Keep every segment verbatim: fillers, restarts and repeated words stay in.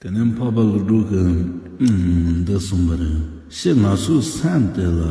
དེ་ནས་འཕགས་པ་ཀླུ་སྒྲུབ་ཀྱིས་འདི་གསུངས་པ་རེད། ཕྱིས་ང་ཚོའི་སེམས་དེ་ལ་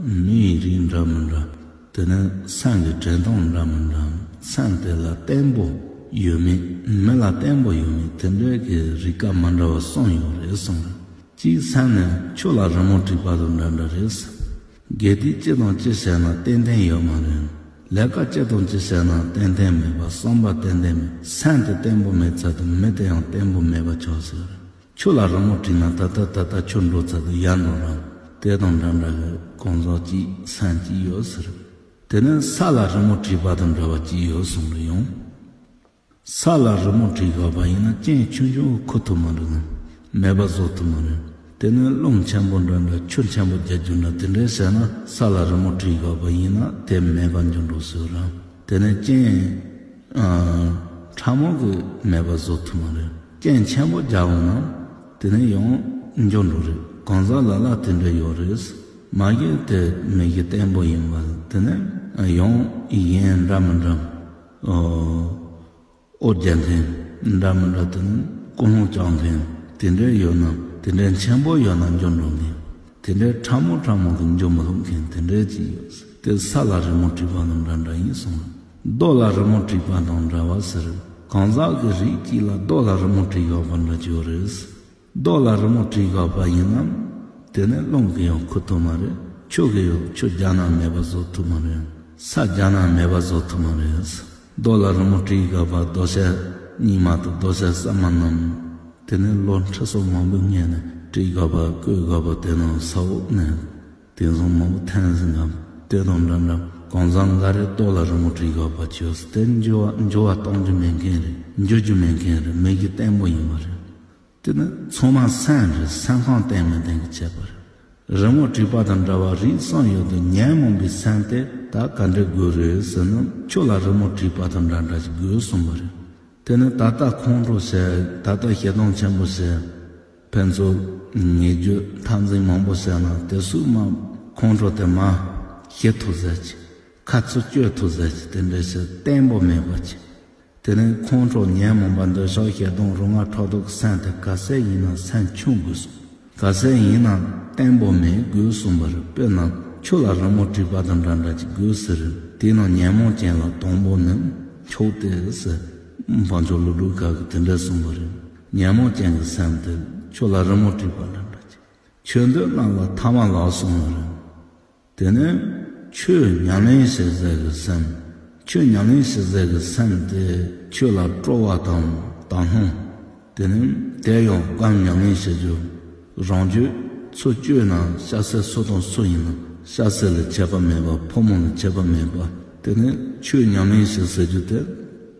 མི་ཡི་རིགས་འདྲ་མི་འདྲ། དེ་ནས་སེམས་ཀྱི་འདྲེན་སྟངས་འདྲ་མི་འདྲ། སེམས་དེ་ལ་བརྟན་པོ་ཡོད་མེད། མི་ལ་བརྟན་པོ་ཡོད་མེད། དེ་འདྲའི་གི་རིགས་ཀ་མི་འདྲ་བ་གསུམ་ཡོད་རེད་གསུངས་རེད། གཅིག་སེམས་ནི་ཆུ་ལ་རི་མོ་བྲིས་པ་དང་འདྲ་འདྲ་རེད། དགེ་སྡིག་ཅི་དང་ཅི་བྱས་ན་ཏན་ཏན་ཡོད་མ་རེད། ལས་ཀ་ཅི་དང་ཅི་བྱས་ན་ཏན་ཏན་མེད་པ། བསམ་པ་ཏན་ཏན་མེད། སེམས་དེ་བརྟན་པོ་མེད་ཚད་དུ་མི་དེ་ཡང་བརྟན་པོ་མེད་པ་ཆགས་ཟེར། ཆུ་ལ་རི་མོ་བྲིས་ན་ད་ལྟ་ད་ལྟ་ཆུ་འགྲོ་ཚད་དུ་ཡལ་འགྲོ་རང་། དེ་དང་འདྲ་འདྲ་གི་གང་ཟག་གཅིག་སེམས་གཅིག་ཡོད་ཟེར། དེ་ནས་ས་ལ་རི་མོ་བྲིས་པ་དང་འདྲ་བ་གཅིག་ཡོད་གསུངས་རེད་ཡང་། ས་ལ་རི་མོ་བྲིས་དགོས་པ་ཡིན་ན་རྐྱེན་ཆུང་ཆུང་ཁུར་ཐུབ་མ་རེད། མེད་པ་བཟོ་ཐུབ་མ་རེད། དེ་ནས་རླུང་ཆེན་པོ་འདྲ་འདྲ་ཆུ་ཆེན་པོ་རྒྱག་རྒྱུ་འདྲ་དེ་འདྲའི་བྱས་ན་ས་ལ་རི་མོ་བྲིས་དགོས་པ་ཡིན་ན་དེ་མེད་པ་འགྱུར་འགྲོ་སྲིད་ར། དེ་ནས་རྐྱེན་ཕྲ་མོ་གི་མེད་པ་བཟོ་ཐུབ་མ་རེད། རྐྱེན་ཆེན་པོ་རྒྱག་འོང་ན་དེ་ནས་ཡང་འགྱུར་འགྲོ་རེད། གང་ཟག་ལ་ལ་དེ་འདྲ་ཡོད་རེད། མ་གཞི་དེ་མི་གཞི་བརྟན་པོ་ཡིན་པ་དེ་ནས་ཡང་ཡིན་འདྲ་མི་འདྲ། ཨོ། འོ་རྒྱལ་མཁན་འདྲ་མི་འདྲ་དང་ཀུན་སློང་བཅངས་མཁན་དེ་འདྲའི་ཡོད་ན། དེ་འདྲའི་ཆེན་པོ་ཡོད་ན་འགྱུར་འགྲོ་མཁན། དེ་འདྲའི་ཕྲ་མོ་ཕྲ་མོ་གི་འགྱུར་མི་ལུགས་མཁན་དེ་འདྲའི་ཅིག་ཡོད། དེ་ས་ལ་རི་མོ་བྲིས་པ་དང་འདྲ་འདྲ་ཡིན་གསུངས། རྡོ་ལ་རི་མོ་བྲིས་པ་དང་འདྲ་བ་ཟེར། གང་ཟག་གི་རིགས་གཅིག་ལ་རྡོ་ལ་རི་མོ་བྲིས་ཡོད་པ་འདྲ་ཅིག་ཡོད་རེད། རྡོ་ལ་རི་མོ་བྲིས་དགོས་པ་ཡིན་ན། དེ་ནི་རླུང་གིས་ཡང་ཁུར་ཐུབ་མ་རེད། ཆུ་གིས་ཡང་ཆུ་རྒྱག་ན་མེད་པ་བཟོ་ཐུབ་མ་རེད། ས་རྒྱག་ན་མེད་པ་བཟོ་ཐུབ་མ་རེད། རྡོ་ལ་རི་མོ་བྲིས་དགོས་པ་རྡོ་ཤ་གཉིས་མ་གཏོགས་རྡོ་ཤ་ཟ་མ་ནམ། དེ་ནི་ལོ་ཁྲི་སོ་མང་པོའི་སྔོན་ནས་བྲིས་དགོས་པ་བརྐོས་དགོས་པ་དེ་ནང་ས་འོག་ནས་དེང་སང་མང་པོ་འཐེན་ཟིན་གམ། དེ་དང་འདྲ་འདྲ་གང་ཟག་འགའ་རེ་རྡོ་ལ་རི་མོ་བྲིས་དགོས་པ་བྱས་ཏེ་འགྱུར་བ་འགྱུར་བ་གཏོང་རྒྱུ་མེད་མཁན་རེད། འགྱུར་རྒྱུ་མེད་མཁན་རེད། མི་གཞི་བརྟན་པོ་ཡིན་པ་རེད། དེ་ནི་ཚང་མ་སེམས་རེད། སེམས་ཁམས་བརྟན་མི་བརྟན་གྱི་ཁྱད་པར་རེད། རི་མོ་བྲིས་པ་དང་འདྲ་བ་རིགས་གསུམ་ཡོད་དུས་ཉོན་མོངས་པའི་སེམས་དེ་ད་ག་འདྲ་དགོས་རེད་ཟེར་ན། ཆུ་ལ་རི་མོ་བྲིས་པ་དང་འདྲ་འདྲ་ཞིག་དགོས་གསུངས་པ་རེད། དེ་ནི་ད་ལྟ་ཁོང་ཁྲོ་བྱས། ད་ལྟ་ཞེ་སྡང་ཆེན་པོ་བྱས། ཕན་ཚུན་ཉེས་སྤྱོད་འཐབ་འཛིང་མང་པོ་བྱས་ན་དེ་སུས་མ་ཁོང་ཁྲོ་དེ་མ་ཞི་ཐུབ་ཟེར་གྱི། ཁ་ཚུར་གཅོད་ཐུབ་ཟེར་གྱི། དེ་འདྲ་བྱས་བརྟན་པོ་མེད་པ་བྱས། དེ་ནས་ཁོང་ཁྲོ་ཉོན་མོངས་པ་འདོད་ཆགས་ཞེ་སྡང་རུ་ང་ཕྲག་དོག་སེམས་དེ་ག་ཚད་ཡིན་ན་སེམས་ཆུང་དགོས་གསུངས། ག་ཚད་ཡིན་ན་བརྟན་པོ་མེད་དགོས་གསུངས་པ་རེད། དཔེར་ན་ཆུ་ལ་རི་མོ་བྲིས་པ་དང་འདྲ་འདྲ་ཅིག་དགོས་ཟེར། དེ་ནང་ཉོན་མོངས་ཅན་ལ་དང་པོ་ནི་ཆོས་ཏེ་ཟེར། འཕགས་མཆོག་ཀླུ་སྒྲུབ་ཁ་གིས་དེ་འདྲ་གསུངས་པ་རེད། ཉོན་མོངས་ཅན་གྱི་སེམས་དེ་ཆུ་ལ་རི་མོ་བྲིས་པ་འདྲ་འདྲ་ཅིག་ཆོས་འདོད་རྣམས་ལ་ཐ་མ་ལགས་གསུངས་པ་རེད། དེ་ནས་ཆོས་ཉམས་ལེན་བྱེད་ཟེར་གི་སེམས། ཆོས་ཉམས་ལེན་བྱེད་ཟེར་གི་སེམས་དེ་ཆོས་ལ་སྤྲོ་བ་དང་དག་སྣང་། དེ་ནས་དེ་ཡང་གང་ཉམས་ལེན་བྱེད་རྒྱུ། རང་རྒྱུད་ཚུར་བཅོས་ན་སྐྱ་སེར་སུ་དང་སུ་ཡིན་ན་སྐྱ་སེར་ལ་ཁྱད་པར་མེད་པ། ཕོ་མོ་ལ་ཁྱད་པར་མེད་པ། དེ་ནས་ཆོས་ཉམས་ལེན་བྱེད་ཟེར་རྒྱུ་དེ་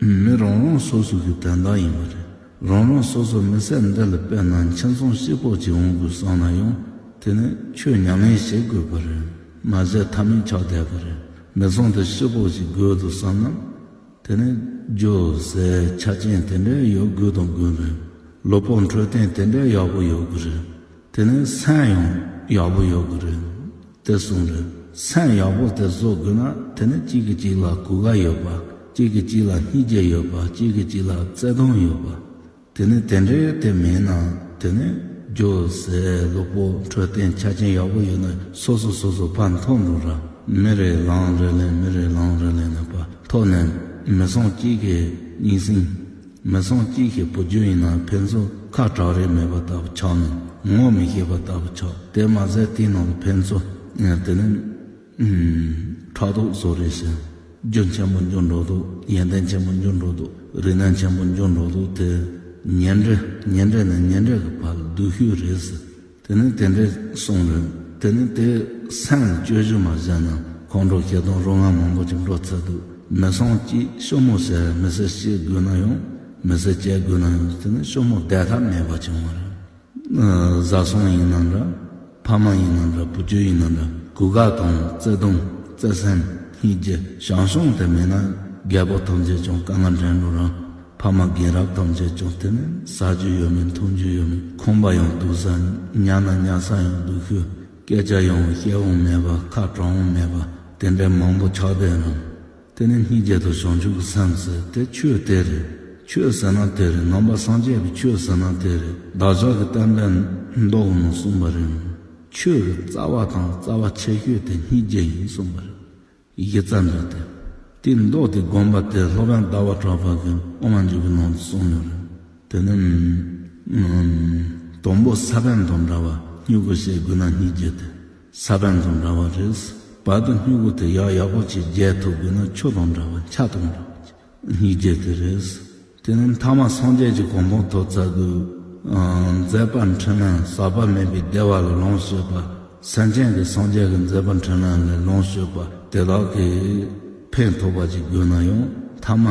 མི་རང་རང་སོ་སོ་གི་དོན་དག་ཡིན་པ་རེད། རང་རང་སོ་སོ་མི་ཚེ་འདི་ལ་དཔེར་ན་ཁྱིམ་ཚང་སྐྱིད་པོ་ཅིག་འོང་དགོས་བསམ་ན་ཡང་དེ་ནི་ཆོས་ཉམས་ལེན་བྱེད་དགོས་པ་རེད། མ་བྱས་ཐབས་མེད་ཆགས་བསྡད་པ་རེད། མི་ཚང་དེ་སྐྱིད་པོ་ཞིག་དགོས་འདུག་བསམ་ན། དེ་ནི་རྒྱུ་ཟས་ཆ་རྐྱེན་དེ་འདྲ་ཡོད་དགོས་དང་དགོས་རེད། ལུས་པོ་འཕྲོད་བསྟེན་དེ་འདྲ་ཡག་པོ་ཡོད་དགོས་རེད། དེ་ནི་སེམས་ཡང་ཡག་པོ་ཡོད་དགོས་རེད། དེ་གསུངས་རེད། སེམས་ཡག་པོ་དེ་བཟོ་དགོས་ན་དེ་ནི་གཅིག་གིས་གཅིག་ལ་གུས་པ་ཡོད་པ། གཅིག་གིས་གཅིག་ལ་སྙིང་རྗེ་ཡོད་པ། གཅིག་གིས་གཅིག་ལ་བརྩེ་དུང་ཡོད་པ། དེ་ནི་དེ་འདྲའི་དེ་མེད་ན་དེ་ནི་རྒྱུ་ཟས་ལུས་པོ་འཕྲོད་བསྟེན་ཆ་རྐྱེན་ཡག་པོ་ཡོད་ན་སོ་སོ་སོ་སོ་ཕར་འཐོར་འགྲོ་ར། མི་རེ་ལངས་རེ་ལེན། མི་རེ་ལངས་རེ་ལེན་ནས་ཕར་འཐོར་ནས་མི་ཚང་གཅིག་གི་སྙིང་སེམས། མི་ཚང་གཅིག་གི་བུ་རྒྱུད་ཡིན་ན་ཕན་ཚུན་ཁ་བྲལ་རེས་མེད་པ་ལྟ་བུ་ཆགས་ནས་ངོ་མི་ཤེས་པ་ལྟ་བུ་ཆགས། དེ་མ་ཟད་དེའི་ནང་དུ་ཕན་ཚུན་དེ་ནི་ཕྲག་དོག་བཟོ་རེས་བྱས། རྒྱུ་ཆེན་པོ་འགྱུར་འགྲོ་འདུག་ཡོན་ཏན་ཆེན་པོ་འགྱུར་འགྲོ་འདུག་རིག་གནས་ཆེན་པོ་འགྱུར་འགྲོ་འདུག་དེ་ཉེ་འབྲེལ་ཉེ་འབྲེལ་ནས་ཉེ་འབྲེལ་གྱི་བར་ལ་སྡུག་ཤོས་རེད་ཟེར། དེ་ནི་དེ་འདྲའི་གསུངས་རེད། དེ་ནི་དེ་སེམས་ལ་བཅོས་བཅོས་མ་བྱས་ན་ཁོང་ཁྲོ་ཞེ་སྡང་རུ་ང་མང་པོ་ཅིག་འགྲོ་ཚར་འདུག་མི་ཚང་གཅིག་ཞི་མོ་ཟེར་མི་ཚེ་སྐྱེལ་དགོས་ན་ཡང་མི་ཚེ་སྐྱེལ་དགོས་ན་ཡང་དེ་ནི་ཞི་མོ་བསྡད་ཐབས་མེད་པ་བྱུང་བ་རེད། བཟའ་ཚང་ཡིན་ན་འདྲ། ཕ་མ་ཡིན་ན་འདྲ། བུ་རྒྱུད་ཡིན་ན་འདྲ། གུས་པ་དང་བརྩེ་དུང་བརྩེ་སེམས་སྙིང་རྗེ་བྱམས་སྐྱོང་དེ་མེད་ན་རྒད་པོ་ཐམས་ཅད་ཀྱང་དཀའ་ངལ་འདྲེན་འགྲོ་རང་། ཕ་མ་རྒན་རབས་ཐམས་ཅད་ཀྱང་དེ་ནི་ཟ་རྒྱུ་ཡོད་མེད་འཐུང་རྒྱུ་ཡོད་མེད། ཁང་པ་ཡང་སྡུག་ས། ཉལ་ན་ཉལ་ས་ཡང་སྡུག་ཤོས། སྐད་ཆ་ཡང་བཤད་འོང་མེད་པ། ཁ་དྲང་འོང་མེད་པ། དེ་འདྲའི་མང་པོ་ཆགས་བསྡད་རང་། དེ་ནི་སྙིང་རྗེ་དང་བྱང་ཆུབ་ཀྱི་སེམས་ཟེར་དེ་ཆོས་དེ་རེད། ཆོས་ཟེར་ན་དེ་རེད། ནང་པ་སངས་རྒྱས་པའི་ཆོས་ཟེར་ན་དེ་རེད། བདག་ཅག་གི་བསྟན་པའི་མདོ་ནང་གསུངས་པ་རེད། ཆོས་ཀྱི་རྩ་བ་དང་རྩ་བ་ཆེ་ཤོས་དེ་སྙིང་རྗེ་ཡིན་གསུངས་པ་རེད། གཞི་རྩ་འདྲ་སྟེ། དེའི་མདོ་དེ་དགོངས་པ་དེ་སློབ་དཔོན་ཟླ་བ་གྲགས་པ་གིས་དབུ་མ་འཇུག་པའི་ནང་དུ་གསུངས་ཡོད་རེད། དེ་ནི། དང་པོ་ས་བོན་དང་འདྲ་བ་སྨྱུ་གུ་བྱེད་དགོས་ན་སྙིང་རྗེ་དེ། ས་བོན་དང་འདྲ་བ་རེད། བར་དུ་སྨྱུ་གུ་དེ་ཡག་ཡག་པོ་ཅིག་རྒྱས་ཐུབ་དགོས་ན་ཆུ་དང་འདྲ་བ་ཆར་དང་འདྲ་བ་ཅིག་སྙིང་རྗེ་དེ་རེད། དེ་ནི་མཐའ་མ་སངས་རྒྱས་ཀྱི་གོ་འཕང་ཐོབ་ཚར་དུས། མཛད་པ་འཕྲིན་ལས་ཟག་པ་མེད་པའི་བདེ་བ་ལ་ལོངས་སྤྱོད་པ། སེམས་ཅན་གྱི་སངས་རྒྱས་ཀྱི་མཛད་པ་འཕྲིན་ལས་ལ་ལོངས་སྤྱོད་པ་དེ་དག་གིས་ཕན་ཐོགས་པ་ཅིག་དགོས་ན་ཡང་མཐའ་མ་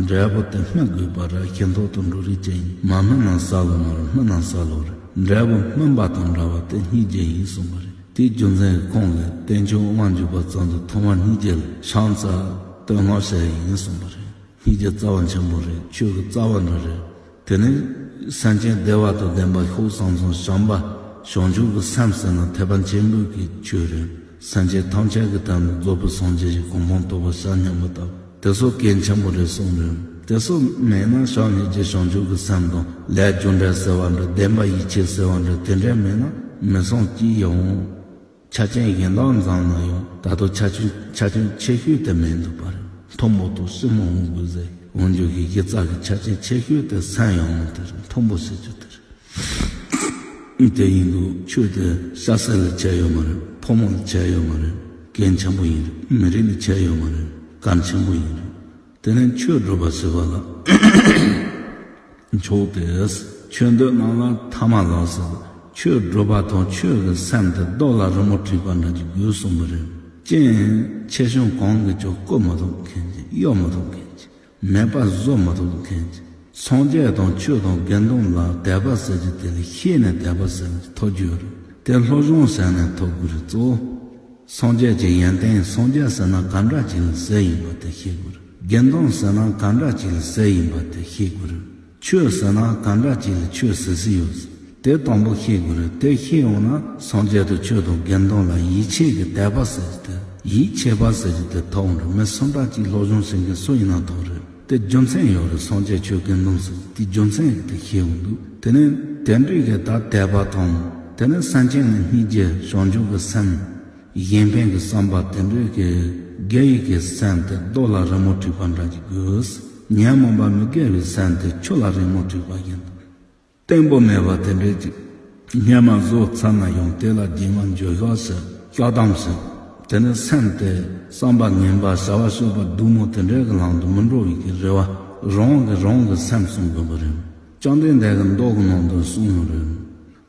འབྲས་བུ་དེ་སྨིན་དགོས་པ་རེད། ཤིན་ཏུ་འགྲོ་རིགས་ཅན་ཡིན། མ་སྨིན་ན་ས་ལོག་མ་རེད། སྨིན་ན་ས་ལོག་རེད། འབྲས་བུ་སྨིན་པ་དང་འདྲ་བ་དེ་སྙིང་རྗེ་ཡིན་གསུངས་པ་རེད། དེའི་རྒྱུ་མཚན་གྱིས་ཁོང་གིས་བསྟན་ཆོས་དབུ་མ་འཇུག་པ་ཙམ་དུ་ཐོག་མར་སྙིང་རྗེ་ལ་ཕྱག་འཚལ་བསྟོད་བསྔགས་བྱས་ཡིན་གསུངས་པ་རེད། སྙིང་རྗེ་རྩ་བ་ཆེན་པོ་རེད། ཆོས་ཀྱི་རྩ་བ་འདྲ་རེད། དེ་ནི་སེམས་ཅན་བདེ་བ་དང་ལྡན་པ་ཤོག་བསམ་བསམ་བྱམས་པ་བྱང་ཆུབ་ཀྱི་སེམས་ཟེར་ན་ཐེག་པ་ཆེན་པོའི་གི་ཆོས་རེད། སེམས་ཅན་ཐམས་ཅད་ཀྱི་དོན་དུ་རྫོགས་པའི་སངས་རྒྱས་ཀྱི་གོ་འཕང་ཐོབ་པར་བྱ་སྙམ་པ་དང་། དེ་ཚོ་གལ་ཆེན་པོ་རེད་གསུངས་རེད། དེ་ཚོ་མེད་ན་བྱམས་སྙིང་རྗེ་བྱང་ཆུབ་ཀྱི་སེམས་དང་ལས་རྒྱུ་འབྲས་ཟེར་བ་འདྲ། བདེན་པ་ཡིད་ཆེས་ཟེར་བ་འདྲ། དེ་འདྲ་མེད་ན་མི་སེམས་ཅིག་ཡང་། ཆ་རྐྱེན་གཞན་དག་འཛོམས་ན་ཡང་ད་དུང་ཆ་རྐྱེན་ཆ་རྐྱེན་ཆེ་ཤོས་དེ་མི་འདུག་པ་རེད། མཐུ་མོ་དང་སྲིང་མོ་འོང་དགོས་ཟེར། འོང་རྒྱུ་གི་གཞི་རྩ་གི་ཆ་རྐྱེན་ཆེ་ཤོས་དེ་སེམས་ཡག་མོ་དེ་རེད། མཐུ་མོ་ཟེར་རྒྱུ་དེ་རེད། དེ་ཡིན་དུས་ཆོས་དེ་ཤ་ཟད་ལ་ཁྱད་ཡོད་མ་རེད། ཕོ་མོ་ལ་ཁྱད་ཡོད་མ་རེད། གལ་ཆེན་པོ་ཡིན་རེད། མི་རིགས་ལ་ཁྱད་ཡོད་མ་རེད། གལ་ཆེན་པོ་ཡིན་རེད། དེ་ནས་ཆོས་སྒྲུབ་པ་ཟེར་བ་ལ། མཆོག་སྟེ། ཆོས་འདོད་རྣམས་ལ་ཐ་མ་ལགས་སོ། ཆོས་སྒྲུབ་པ་དང་ཆོས་ཀྱི་སེམས་དེ་རྡོ་ལ་རི་མོ་བྲིས་པ་འདྲ་ཅིག་དགོས་གསུངས་པ་རེད། རྐྱེན་ཆེ་ཆུང་གང་གིས་ཀྱང་བཀོལ་མི་ཐུབ་མཁན་ཅིག་གཡོལ་མི་ཐུབ་མཁན་ཅིག་མེད་པ་བཟོ་མི་ཐུབ་མཁན་ཅིག་སངས་རྒྱས་དང་ཆོས་དང་དགེ་འདུན་ལ་དད་པ་ཟེར་གྱི་དེ་ལ་ཤེས་ནས་དད་པ་ཟེར་གྱི་ཐོབ་རྒྱུ་རེད། དེ་སློབ་སྦྱོང་བྱས་ནས་ཐོབ་དགོས་རེད་གཙོ། སངས་རྒྱས་ཀྱི་ཡོན་ཏན་སངས་རྒྱས་ཟེར་ན་ག་འདྲ་ཅིག་ལ་ཟེར་ཡིན་པ་དེ་ཤེས་དགོས་རེད། དགེ་འདུན་ཟེར་ན་ག་འདྲ་ཅིག་ལ་ཟེར་ཡིན་པ་དེ་ཤེས་དགོས་རེད། ཆོས་ཟེར་ན་ག་འདྲ་ཅིག་ལ་ཆོས་ཟེར་སྲིད་ཡོད། དེ་དང་པོ་ཤེས་དགོས་རེད། དེ་ཤེས་ཡོང་ན་སངས་རྒྱས་དང་ཆོས་དང་དགེ་འདུན་ལ་ཡིད་ཆེས་ཀྱི་དད་པ་ཟེར་གྱི་དེ། ཡིད་ཆེས་པ་ཟེར་གྱི་དེ་ཐོབ་འོང་རེད། མི་སུ་འདྲ་ཅིག་སློབ་སྦྱོང་བྱེད་མཁན་སུ་ཡིན་ན་ཐོབ་རེད། དེ་རྒྱུ་མཚན་ཡོད་རེད། སངས་རྒྱས་ཆོས་དགེ་འདུན་ཟེར་དེ་རྒྱུ་མཚན་ཡོད་དེ་ཤེས་འོང་འདུག་དེ་ནས་དེ་འདྲའི་གི་ད་དད་པ་དང་། དེ་ནས་སེམས་ཅན་ལ་སྙིང་རྗེ་བྱང་ཆུབ་ཀྱི་སེམས། གཞན་ཕན་གྱི་བསམ་པ་དེ་འདྲའི་གི་དགེ་ཡི་གི་སེམས་དེ་རྡོ་ལ་རི་མོ་བྲིས་པ་འདྲ་ཅིག་དགོས། ཉོན་མོངས་པ་མི་དགེ་བའི་སེམས་དེ་ཆུ་ལ་རི་མོ་བྲིས་པ་བཞིན་དུ། བརྟན་པོ་མེད་པ་དེ་འདྲའི་ཅིག་སྔོན་མ་བཟོ་ཚར་ན་ཡང་དེ་ལ་རྗེས་མ་འགྱོད་བཤགས་བྱེད། བཤགས་སྡོམ་བྱེད། དེ་ནས་སེམས་དེ་བསམ་པ་ངན་པ་བྱ་བ་སྤྱོད་པ་སྡུག་མོ་དེ་འདྲའི་གི་ལམ་དུ་མི་འགྲོ་བའི་གི་རེ་བ་རང་གིས་རང་གི་སེམས་བསྲུང་དགོས་པ་རེད། བཅོམ་ལྡན་འདས་ཀྱིས་མདོ་གི་ནང་དུ་གསུངས་ཡོད་རེད།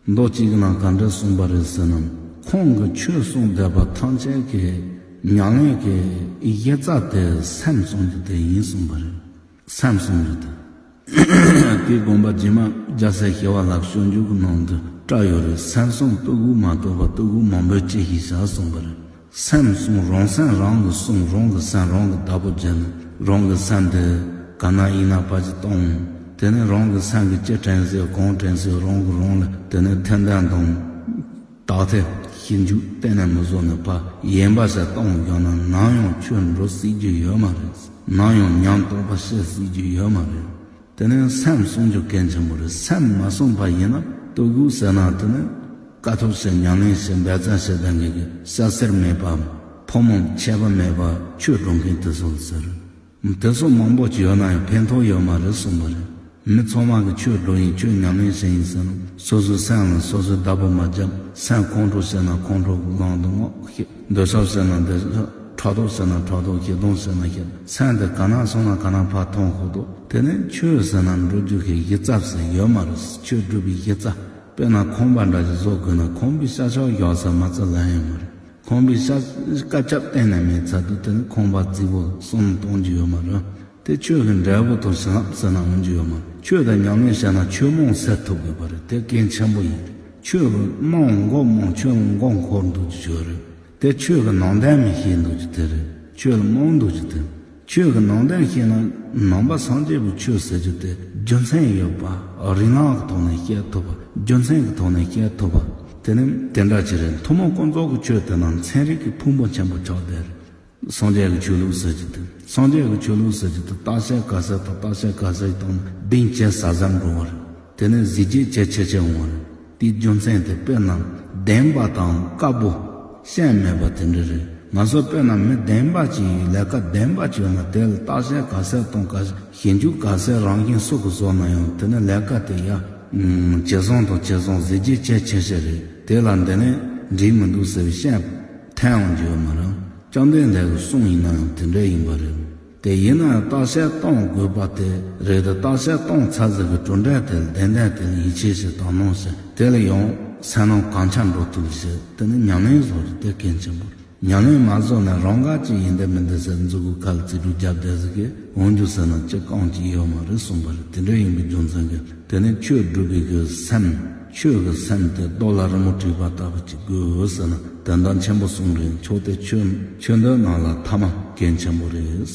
མདོ་གཅིག་གི་ནང་ག་འདྲ་གསུངས་པ་རེད་ཟེར་ན། ཁོང་གིས་ཆོས་གསུངས་བསྡད་པ་ཐམས་ཅད་ཀྱི་ཉམས་ལེན་གྱི་གཞི་རྩ་དེ་སེམས་བསྲུང་རྒྱུ་དེ་ཡིན་གསུངས་པ་རེད། སེམས་བསྲུང་རྒྱུ་དེ། དེའི་དགོངས་པ་རྗེ་མ་རྒྱལ་སྲས་ཞི་བ་ལྷ་སྤྱོད་འཇུག་གི་ནང་དུ་བཀྲལ་ཡོད་རེད། སེམས་བསྲུང་ལྟོ་གོས་མ་གཏོགས་པ་ལྟོ་གོས་མང་པོས་ཅི་ཞིག་བྱ་གསུངས་པ་རེད། སེམས་བསྲུང་། རང་སེམས་རང་གིས་བསྲུང་། རང་གི་སེམས་རང་གིས་བདག་པོ་བྱས་ནས་རང་གི་སེམས་དེ་ག་ན་ཡིན་ན་ཕར་ཅིག་གཏོང་། དེ་ནས་རང་གི་སེམས་ཀྱི་ཅི་དྲན་སྲིད་གང་དྲན་སྲིད་རང་གིས་རང་ལ་དེ་ནས་ཐེར་འདོན་དང་། དག་ཐེར་ཞིབ་འཇུག་གཏན་ནས་མི་བཟོ་ནས་ཕར་ཡན་པ་ཞིག་གཏོང་བཞག་ན་ནམ་ཡང་ཆོས་འགྲོ་སྲིད་རྒྱུ་ཡོད་མ་རེད། ནམ་ཡང་ཉམས་རྟོགས་པ་སྐྱེ་སྲིད་རྒྱུ་ཡོད་མ་རེད། དེ་ནས་སེམས་བསྲུང་རྒྱུ་གལ་ཆེན་པོ་རེད། སེམས་མ་བསྲུངས་པ་ཡིན་ན་ལྟོ་གོས་ཟེར་ན་དེ་ནི་དཀའ་ཐུབ་བྱས་ཉམས་ལེན་བྱས་འབད་བརྩོན་བྱས་བསྡད་མཁན་གྱི་ཤ་གསེར་མེད་པ། ཕོ་མོ་ཆད་པ་མེད་པ་ཆོས་སྒྲུབ་མཁན་དེ་ཚོ་ལ་ཟེར། དེ་ཚོ་མང་པོ་ཅིག་ཡོད་ན་ཡང་ཕན་ཐོགས་ཡོད་མ་རེད་གསུངས་པ་རེད། མི་ཚང་མ་གིས་ཆོས་སྒྲུབ་ཡིན་ཆོས་ཉམས་ལེན་བྱེད་ཡིན་ཟེར་ན་སོ་སོའི་སེམས་ལ་སོ་སོས་བདག་པོ་མ་བརྒྱབ། སེམས་ཁོང་ཁྲོ་བྱས་ན་ཁོང་ཁྲོ་ལངས་འདུག་ངོ་ཤེས། འདོད་ཆགས་བྱས་ན་འདོད་ཆགས། ཕྲག་དོག་བྱས་ན་ཕྲག་དོག་ཞེ་སྡང་བྱས་ན་ཞེ་སྡང་། སེམས་དེ་ག་ན་སོང་ན་ག་ན་ཕར་ཐོན་ཁོག་ཏུ། དེ་ནས་ཆོས་ཟེར་ན་འགྲོ་རྒྱུ་གི་གཞི་རྩ་ཟེར་ཡོད་མ་རེད། ཆོས་སྒྲུབ་པའི་གཞི་རྩ། དཔེར་ན་ཁང་པ་འདྲ་ཞིག་བཟོ་དགོས་ན་ཁང་པའི་ཤ་ཤ་བཞག་ས་མ་ཚད་ལ་ཡོད་མ་རེད། ཁང་པའི་ཤ་ཤ་ཀ་ཁྱབ་གཏན་ནས་མེད་ཚར་དུས་དེ་ནི་ཁང་པ་རྫིག་པོ་བསམ་བློ་གཏོང་རྒྱུ་ཡོད་མ་རེད། དེ་ཆོས་ཀྱི་འབྲས་བུ་དང་བྱིན་རླབས་ཟེར་ན་འོང་རྒྱུ་ཡོད་མ་རེད། ཆོས་དང་ཉམས་ལེན་བྱས་ན་ཆོས་རྨོངས་སེལ་ཐུབ་དགོས་པ་རེད། དེ་གལ་ཆེན་པོ་ཡིན། ཆོས་ཀྱི་རྨོངས་མགོ་རྨོངས་ཆོས་ཀྱི་མགོ་འཁོར་འདུག་རྒྱུ་ཡོད་རེད། དེ་ཆོས་ཀྱི་ནང་དོན་མི་ཤེས་འདུག་རྒྱུ་དེ་རེད། ཆོས་ལ་རྨོངས་འདུག་རྒྱུ་དེ། ཆོས་ཀྱི་ནང་དོན་ཤེས་ན་ནང་པ་སངས་རྒྱས་པའི་ཆོས་ཟེར་རྒྱུ་དེ་རྒྱུ་མཚན་ཡོད་པ། རིགས་སྣ་གི་ཐོག་ནས་བཤད་ཐུབ་པ། རྒྱུ་མཚན་གྱི་ཐོག་ནས་བཤད་ཐུབ་པ། དེ་ནི་དེ་འདྲ་ཅིག་རེད། ཐུན་མོང་ཀུན་རྫོབ་ཀྱི་ཆོས་དེ་ནང་ཚན་རིག་གི་ཕུང་པོ་ཆེན་པོ་ཆགས་བསྡད་རེད། སངས་རྒྱས་ཀྱི་ཆོས་ལུགས་ཟེར་གྱི་འདུག་སངས་རྒྱས་ཀྱི་ཆོས་ལུགས་ཟེར་གྱི་འདུག་རྟག་ཆད་ག་ཟེར་དང་རྟག་ཆད་ག་ཟེར་དང་བདེན་བྱེད་ཟབ་ཟབ་འགྲོ་བ་རེད། དེ་ནས་གཟི་བརྗིད་ཇེ་ཆེ་ཆེ་འོང་བ་རེད། དེའི་རྒྱུ་མཚན་དེ་དཔེར་ན་བདེན་པ་དང་དཀར་པོ་ཤན་མེད་པ་དེ་འདྲ་རེད། ང་ཚོ་དཔེར་ན་མི་བདེན་པ་ཅིག་ཡིས་ལས་ཀ་བདེན་པ་ཅིག་ཡོད་ན་དེ་ལ་རྟག་ཆད་ག་ཟེར་དང་ག་ཞིབ་འཇུག་ག་ཟེར་རང་བཞིན་སུ་གིས་བཟོ་ན་ཡང་དེ་ནི་ལས་ཀ་དེ་ཡ། ཇེ་བཟང་དང་ཇེ་བཟང་གཟི་བརྗིད་ཇེ་ཆེ་ཆེ་རེད། དེ་ལ་འདི་ནས་འགྲིག་མི་འདུག་ཟེར་བའི་ཤན་ཐལ་ཡང་འགྱུར་མ་རེད། བཅོམ་ལྡན་འདས་ཀྱི་གསུང་ཡིན་ན་ཡང་དེ་འདྲ་ཡིན་པ་རེད། དེ་ཡིན་ན་ཡང་རྟག་ཆད་གཏོང་དགོས་པ་དེ་རེད་དེ། རྟག་ཆད་གཏོང་ཚར་ཟིན་གྱི་གྲུབ་འབྲས་དེ་ལ་བདེན་བདེན་དེ་ལ་ཡིད་ཆེས་ཤིག་དག་སྣང་ཞིག་དེ་ལ་ཡང་སེམས་ནང་གང་ཆ་འགྲོ་ཐུབ་ཞིག་དེ་ནི་ཉམས་ལེན་བཟོ་རྒྱུ་དེ་གལ་ཆེན་པོ་རེད། ཉམས་ལེན་མ་བཟོ་ན་རང་དགར་ཅིག་ཡིན་དེ་མིན་དེ་ཟེར་མཛུབ་གུ་ཁ་ལ་རྩིས་འགྲོས་རྒྱབ་བསྡད་ཟིག་གི་འོང་རྒྱུ་ཟེར་ན་ཅི་གང་ཅིག་ཡོད་མ་རེད་གསུངས་པ་རེད། དེ་འདྲ་ཡིན་པའི་རྒྱུ་མཚན་གྱིས་དེ་ནས་ཆོས་སྒྲུབ་པའི་གི་སེམས། ཆོས་ཀྱི་སེམས་དེ་རྡོ་ལ་རི་མོ་བྲིས་པ་ལྟ་བུ་ཅིག་དགོས་ཟེར་ན་དོན་དག་ཆེན་པོ་གསུངས་རེད། ཆོས་དེ་ཆོས་ཆོས་འདོད་རྣམས་ལ་ཐ་མ་གལ་ཆེན་པོ་རེད།